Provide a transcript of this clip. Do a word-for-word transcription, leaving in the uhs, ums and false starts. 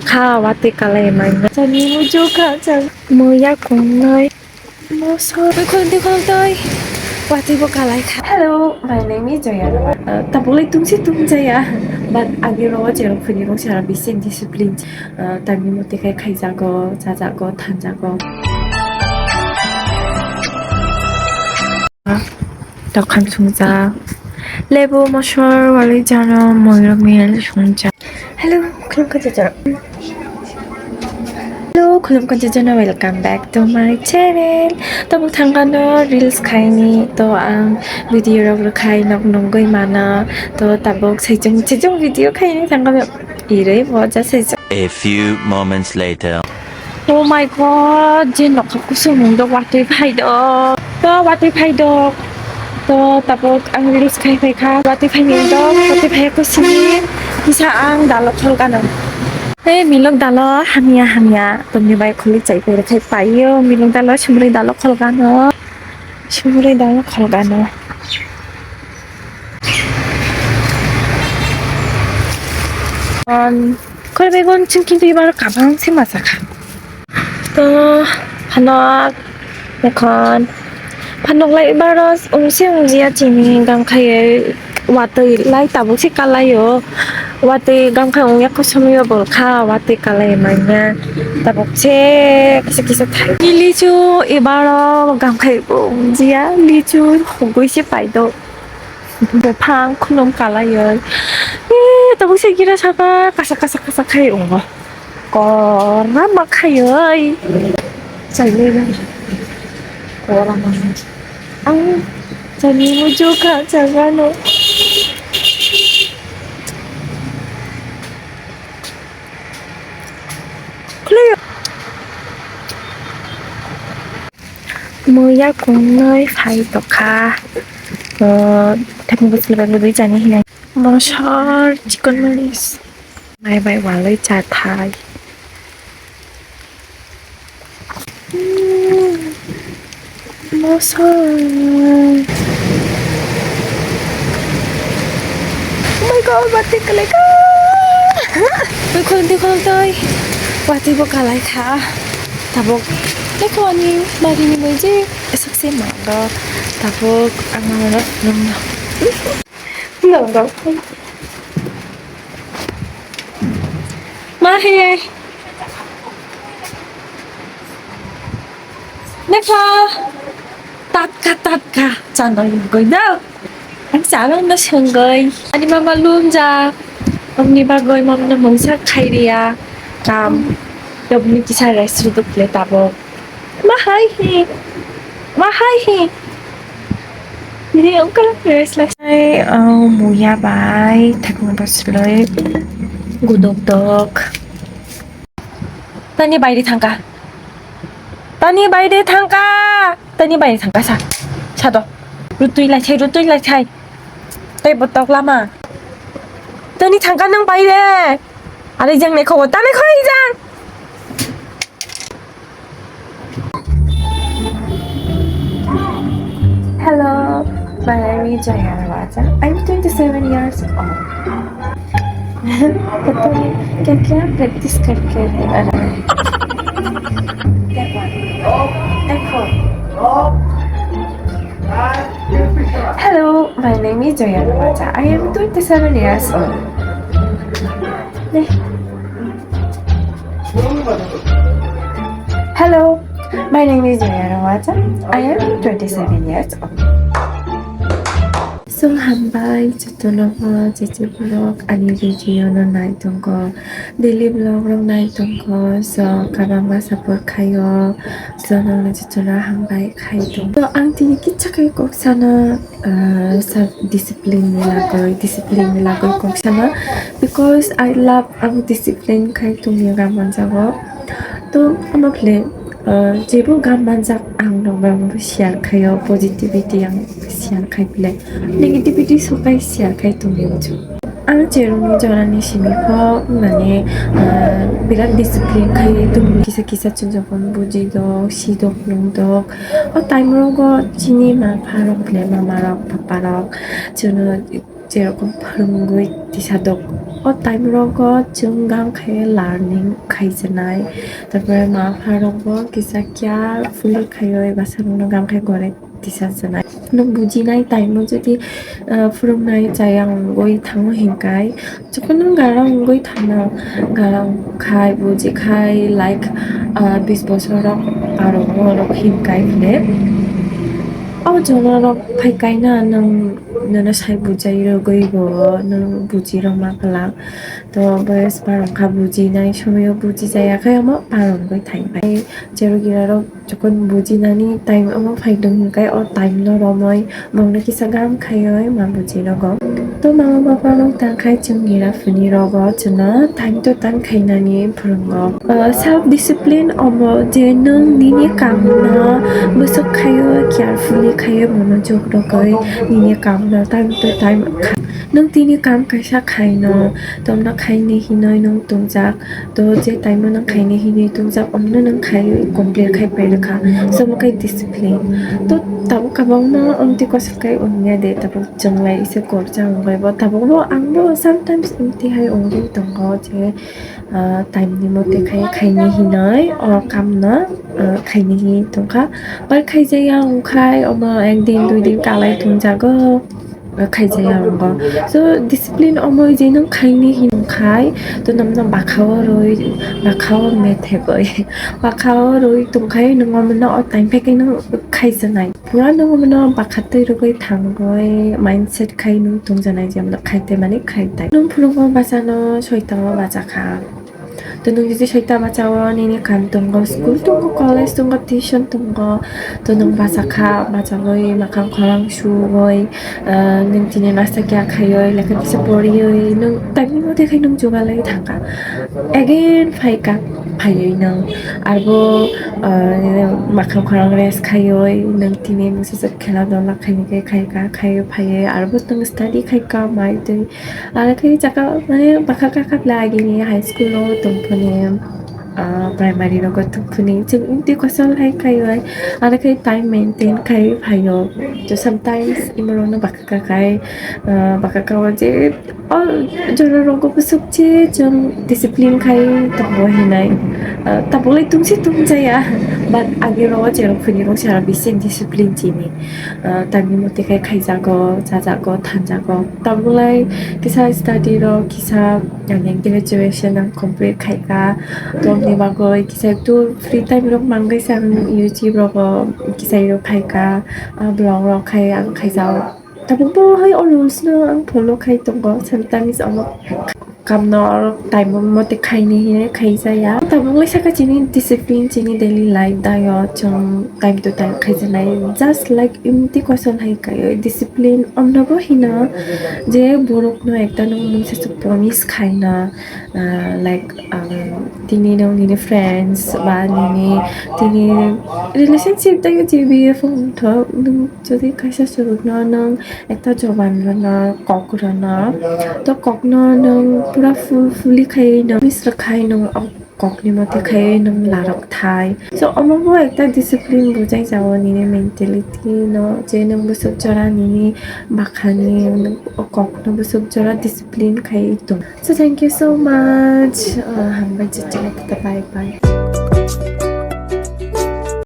Kha watwi kalai manya. Chani muju kha chang. Muya kungnoi. Moso. Oi, khulum twi, khulum twi. Watwi bo kalai kha. Hello, my name is Joya Rama. Uh, tabuk lai tungsi tungjaia. But agi ro je rok phini rok sara bisi discipline. Uh, time ni mote khai khaijago, chajago, thanjago. Dokan sungja. Lebu mosor wali jano moiro mil sungja. Hello, khulumkha jajak. Hello, khulumkha jajak, welcome back to my channel. Tabuk thangkano reels khaini to ang video rok rwkhai nok nungwi mana to tabuk saichung saichung video khaini thangkano irwi bo ja saichung. A few moments later. Oh my God, je nokha kusumung do watwi phai do. To watwi phai do. To tabuk ang reels khai phai kha. Watwi phai ni do, watwi phai kusumi. Kisa ang dalo khol gano. Hey, milok dalo hamya hamya. Tongni bai kholi chai phai khai paio. Milok dalo sumri dalo khol gano. Sumri dalo khol gano. Um, khol begon ching kintu ibar kabang se masa kha. To, phanok, ekhon, phanok lai baro ungsi ungjia chini gam khai watwi lai tabuk se kalaio, watwi gam khai ungya kosom yo bol kha, watwi kalai manya, tabuk se kisa kisa thai. Lichu ebaro gam khai ungjia, lichu hugui se paidok, buphang khulum kalaioi, e tabuk se gira saka kasa kasa kasa khai ungo. Kora ma khaioi. Chailai bai. Kora ma. Ang chani muju kha chagano. Khulio. Muya kungnoi phai tokha. Uh, thani bwswlwi bai bwdwi chani hinai. Mosor chicken malis. Mai bai walwi cha thai. Mm. Mosor. Oh my God, batik kalai ka. Oi, khulum twi, khulum twi. Watwi bo kalai kha. Tabuk. Tei khwani bagini bai je sakse ma do. Tabuk ang ano rok nung no. Nongo. Ma he. Nekha. Tatka, tatka. Chano yugoi da. Ang chano no sengoi. Ani mama lumja. Omni bagoi mama no mungsa khairiya. Kam. Dobni kisa rest ruduk le tabuk. Mahai hi. Mahai hi. Ni ongkar fresh la. Hai, oh, muya bai, thakno basloi. Gudok dok. Tani baire thangka. Tani baire thangka. Tani baire thangka sa. Sado. Rutui lai thai, rutui lai thai. Tai botok lama. Tani thangka nang baire. Are jang ne khobo. Tani khoi jang. Hello, my name is Jaya Rawaja. I'm twenty-seven years old. पता नहीं क्या क्या प्रैक्टिस करके रह रहा है। Take one. Take four. Hello, my name is Jaya Rawaja. I am twenty-seven years old. Hello, my name is Jaya Rawaja. I am twenty-seven years old. So, hambai jotono bo, jeje borok ani video no nai tongo, daily vlog rok nai tongo. So, kabangma support khaio. So, nokno jotono hambai khai tongo. So, ang tini kisa khe kok sana, ah, self discipline ni lagoi, discipline ni lagoi kok sana, because I love ang discipline khai tongya gam manjago. To, omo khle, ah, jebo gam manjak ang rok bai share khaio, positivity ang share khai phle, negativity sokai share khai tongya. Ang cherokni jorani simi kok mane, ah, birat discipline khai tongwi kisa kisa chwng jokhon buji dok, si dok, nung dok. O time rogo chini ma pha rok le mama rok, papa rok chwngno Jerokom phwrwngwi tisa dok. O time rogo chwng gam khe learning khaijanai. Tarpore ma pha rokbo kisa carefully khaiwi bwsarokno gam khe gore tisa janai. Nwng bujinai time o jodi, ah, phwrwngnai chaya wngwi thango hinkai, jokhon nwng gara wngwi thangno, gara wngkhai, bujikhai, like, ah, bis bosor rok par wngo rok hinkai hwnwi. O jora rok phai kaina nwng nono sai bujai rwgwi bo nwng buji rwma phalak. To boyos par wngkha bujinai somoyo buji jaya khe omo par wngwi thangbai. Jerogira rok jokhon bujinani time omo phaidung hinkai o time no romwi bongno kisa gam khaiwi ma buji rogo. To mama baba rok tangkhai chwng gira phuni rogo chwngno time to time khainani phwrwngo. Uh, self discipline omo je nwng nini kamno bwswk khaio, carefully khaio, monojog rogwi nini kamno time to time kha-, nwng tini kam kaisa khaino, tomno khaini hinwi nwng tongjak, to je time o nwng khaini hinwi tongjak, omno nwng khaiwi complete khai pairwkha, somo khe discipline. To tabuk kwbangma omtwi kosok khe wngya de, tabuk chwnglai ise korcha wngbai bo, tabuk bo ang bo sometimes omtwi hai wngwi tongo je, ah, time ni mote khai khaini hinwi o kamno, ah, khaini hi tongkha. Pai khaijaya wngkhai omo ek din dui din kalai tongjago, ah, khaijaya wngkha. So discipline omo je nwng khaini hinkhai to nwngno bakhao rwi, bakhao methegoi, bakhao rwi tongkhai nwng omono o time phai khe nwng khaijanai. Pura nwng omono bakhatwi rwgwi thangwi mindset khai nwng tongjanai je omono khai tei mani khai tai. Nwng phunukgo bachano soitamo bachakha. To nwng jodi soita bachao nini kam tongo, school tongo, college tongo, tuition tongo. To nwng bachakha, bachagwi makhang khorang suwoi, ah, nwng tini nasta kya khaioi, lekha kisa porioi, nwng time ni mote khai nwng jugalwi thangkha. Again phaikha, phaiwi nwng arbo, ah, makhang khorang rest khaioi, nwng tini mwsajwk khela dola khaini khe khaikha, khaiwi phaiwi arbo nwng study khaikha, mai twi. Aro khe chaka mane bwkha kaka bla agini high school o tongphuni, ah, primary rogo tongphuni chwng tei kosol hai khaiwi. Aro khe time maintain khai phaio. To sometimes imorokno bwkha kakai, ah, bwkha kao je o jora rogo bwswk je chwng discipline khai tongo hinai. Ah, tabuk lai tungsi tungjaya, but age rogo cherok phuni rok sara bisi discipline chini. Ah, time ni mote khai khaijago, chajago, thanjago. Tabuk lai kisa study rok, kisa, yani, graduation ang complete khaika. Tongni bagwi kisa tu free time rok mangwi se ang YouTube rogo kisa rok khaika, ah, vlog rok khai ang khaijao. Tabuk bo hai o rules no ang follow khai tongo. Sometimes omo kamno oro time o mote khaini hinwi khaijaya. Tabuk lai saka chini discipline, chini daily life dayo chwng time to time khaijanai. Just like imti kosol hai kaio discipline omno bo hino je borokno ekta nwng mungsa se promise khaina, ah, like, um, tini nwng nini friends ba nini tini relationship dayo je B F wngthok nwng jodi kaisa surukno nwng ekta joban rwna, kok rwna, to kokno nwng pura full fully khai nwng miss rwkhai nwng o kokni mote khai nwng larok thai. So omo bo ekta discipline bujai jao nini mentality no je nwng bwswk jora nini bakhani o kokno bwswk jora discipline khai tong. So thank you so much. Uh, hambai chwng bye bye.